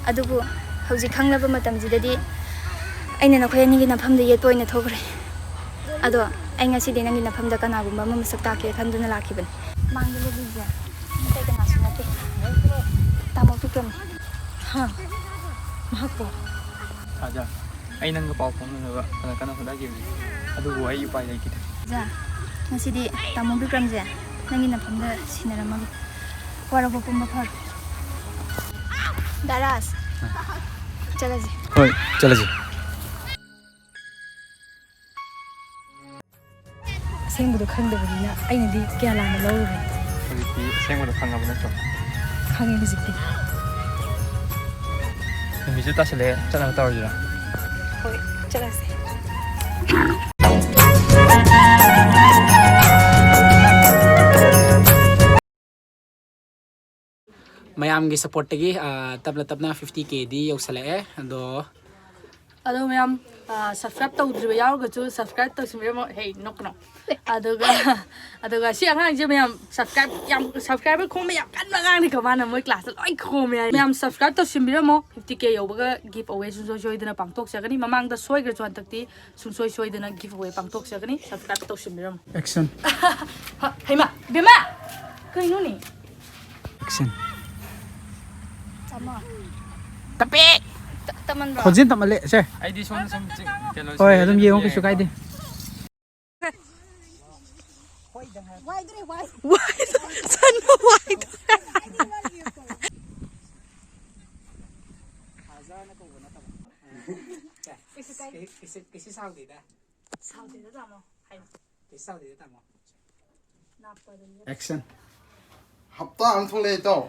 ꯑꯗꯨꯕꯨ ꯍꯧꯖꯤꯛ ꯈꯪꯂꯕ ꯃꯇꯝꯁꯤꯗꯗꯤ ꯑꯩꯅ ꯅꯈꯣꯏ ꯑꯅꯤꯒꯤ ꯅꯐꯝꯗ ꯌꯦꯠꯄ ꯑꯣꯏꯅ ꯊꯣꯛꯈ꯭ꯔꯦ꯫ ꯑꯗꯣ ꯑꯩ ꯉꯁꯤꯗꯤ ꯅꯪꯒꯤ ꯅꯐꯝꯗ ꯀꯅꯥꯒꯨꯝꯕ ꯑꯃ ꯃꯁꯛ ꯇꯥꯛꯀꯦ ꯈꯟꯗꯨꯅ ꯂꯥꯛꯈꯤꯕꯅꯤ꯫ ꯃꯥꯡꯗ ꯂꯦꯞꯂꯤꯁꯦ ꯑꯇꯩ ꯀꯅꯥꯁꯨ ꯅꯠꯇꯦ, ꯇꯥꯃꯣ ꯕꯤꯀ꯭ꯔꯝꯅꯤ꯫ ꯍꯥ? ꯃꯍꯥꯛꯄꯣ? ꯊꯥꯖ, ꯑꯩ ꯅꯪꯒ ꯄꯥꯎ ꯐꯥꯎꯅꯅꯕ ꯐꯅ ꯀꯟꯅ ꯍꯣꯠꯅꯈꯤꯕꯅꯤ, ꯑꯗꯨꯕꯨ ꯑꯩ ꯎꯄꯥꯏ ꯂꯩꯈꯤꯗ꯭ꯔꯦ꯫ ꯊꯥꯖ, ꯉꯁꯤꯗꯤ ꯇꯥꯃꯣ ꯕꯤꯀ꯭ꯔꯝꯁꯦ ꯅꯪꯒꯤ ꯅꯐꯝꯗ ꯁꯤꯟꯅꯔꯝꯃꯒꯦ꯫ ꯋꯥꯔꯧꯕ ꯄꯨꯝꯕ ꯐꯔꯣ꯫ ꯗꯥ ꯔꯥꯖ, ꯆꯠꯂꯁꯤ꯫ ꯍꯣꯏ, ꯆꯠꯂꯁꯤ꯫ ꯑꯁꯦꯡꯕꯗꯣ ꯈꯪꯗꯕꯅꯤꯅ ꯑꯩꯅꯗꯤ ꯀꯌꯥ ꯂꯥꯟꯅ ꯂꯧꯔꯨꯔꯦ꯫ ꯍꯧꯖꯤꯛꯇꯤ ꯑꯁꯦꯡꯕꯗꯣ ꯈꯪꯉꯕ ꯅꯠꯇ꯭ꯔꯣ? ꯈꯪꯉꯦ ꯍꯧꯖꯤꯛꯇꯤ꯫ ꯅꯨꯃꯤꯠꯁꯨ ꯇꯥꯁꯤꯜꯂꯛꯑꯦ, ꯆꯠꯅꯕ ꯇꯧꯔꯁꯤꯔꯥ? ꯍꯣꯏ, ꯆꯠꯂꯁꯦ꯫ ꯃꯌꯥꯝꯒꯤ ꯁꯞꯄꯣꯔꯠꯇꯒꯤ ꯇꯞꯅ ꯇꯞꯅ ꯐꯤꯐꯇꯤ ꯀꯦꯗꯤ ꯌꯧꯁꯜꯂꯛꯑꯦ꯫ ꯑꯗꯣ ꯑꯗꯣ ꯃꯌꯥꯝ, ꯁꯕꯁꯀ꯭ꯔꯥꯏꯕ ꯇꯧꯗ꯭ꯔꯤꯕ ꯌꯥꯎꯔꯒꯁꯨ ꯁꯕꯁꯀ꯭ꯔꯥꯏꯕ ꯇꯧꯁꯤꯟꯕꯤꯔꯝꯃꯣ꯫ ꯍꯦ, ꯅꯣꯛꯀꯅꯣ꯫ ꯑꯗꯨꯒ ꯑꯗꯨꯒ ꯁꯤ ꯑꯉꯥꯡꯁꯦ ꯃꯌꯥꯝ, ꯁꯕꯁꯀ꯭ꯔꯥꯏꯕ ꯌꯥꯝ, ꯁꯕꯁꯀ꯭ꯔꯥꯏꯕꯔ ꯈꯣꯝꯕ ꯌꯥꯝ ꯀꯟꯕ ꯑꯉꯥꯡꯅꯤꯀꯣ꯫ ꯃꯥꯅ ꯃꯣꯏ ꯀ꯭ꯂꯥꯁꯇ ꯂꯣꯏ ꯈꯣꯝꯃꯦ ꯍꯥꯏ꯫ ꯃꯌꯥꯝ ꯁꯕꯁꯀ꯭ꯔꯥꯏꯕ ꯇꯧꯁꯤꯟꯕꯤꯔꯝꯃꯣ꯫ ꯐꯤꯐꯇꯤ ꯀꯦ ꯌꯧꯕꯒ ꯒꯤꯐ ꯑꯋꯦ ꯁꯨꯡꯁꯣꯏ ꯁꯣꯏꯗꯅ ꯄꯥꯡꯊꯣꯛꯆꯒꯅꯤ꯫ ꯃꯃꯥꯡꯗ ꯁꯣꯏꯈ꯭ꯔꯁꯨ ꯍꯟꯗꯛꯇꯤ ꯁꯨꯡꯁꯣꯏ ꯁꯣꯏꯗꯅ ꯒꯤꯐ ꯑꯋꯦ ꯄꯥꯡꯊꯣꯛꯆꯒꯅꯤ꯫ ꯁꯕꯁꯀ꯭ꯔꯥꯏꯕ ꯇꯧꯁꯤꯟꯕꯤꯔꯝꯃꯣ꯫ ꯑꯦꯛꯁꯟ꯫ ꯍ, ꯍꯩꯃꯥ, ꯕꯦꯝꯃ! ꯀꯩꯅꯣꯅꯦ? ꯑꯦꯛꯁꯟ꯫ ꯇꯞꯄꯦ! ꯇꯞꯃꯟꯕ꯭ꯔꯣ? ꯈꯣꯟꯖꯦꯜ ꯇꯞꯃꯜꯂꯦ ꯁꯦ꯫ ꯑꯩꯗꯤ ꯁꯣꯝꯗ ꯁꯨꯝ ꯆꯤꯡ-, ꯀꯩꯅꯣ ꯍꯣꯏ, ꯑꯗꯨꯝ ꯌꯦꯡꯉꯣ, ꯀꯩꯁꯨ ꯀꯥꯏꯗꯦ꯫ ꯋꯥꯏꯗ꯭ꯔꯦ, ꯋꯥꯏ꯫ ꯋꯥꯏ, ꯁꯟ ꯋꯥꯏꯗ꯭ꯔꯦ꯫ ꯀꯩꯁꯨ ꯀꯥꯏꯗꯦ꯫ ꯀꯩꯁꯨ, ꯀꯩꯁꯨ ꯁꯥꯎꯗꯦꯗ꯫ ꯁꯥꯎꯗꯦꯗ, ꯇꯥꯃꯣ꯫ ꯍꯥꯏꯌꯨ꯫ ꯀꯩꯁꯨ ꯁꯥꯎꯗꯦꯗ, ꯇꯥꯃꯣ꯫ ꯅꯥꯞꯄ ꯑꯗꯨꯝ ꯌꯦꯞ-꯫ ꯑꯦꯛꯁꯟ꯫ ꯍꯞꯇꯥ ꯑꯃ ꯊꯣꯛꯂꯛꯑꯦ, ꯏꯇꯥꯎ꯫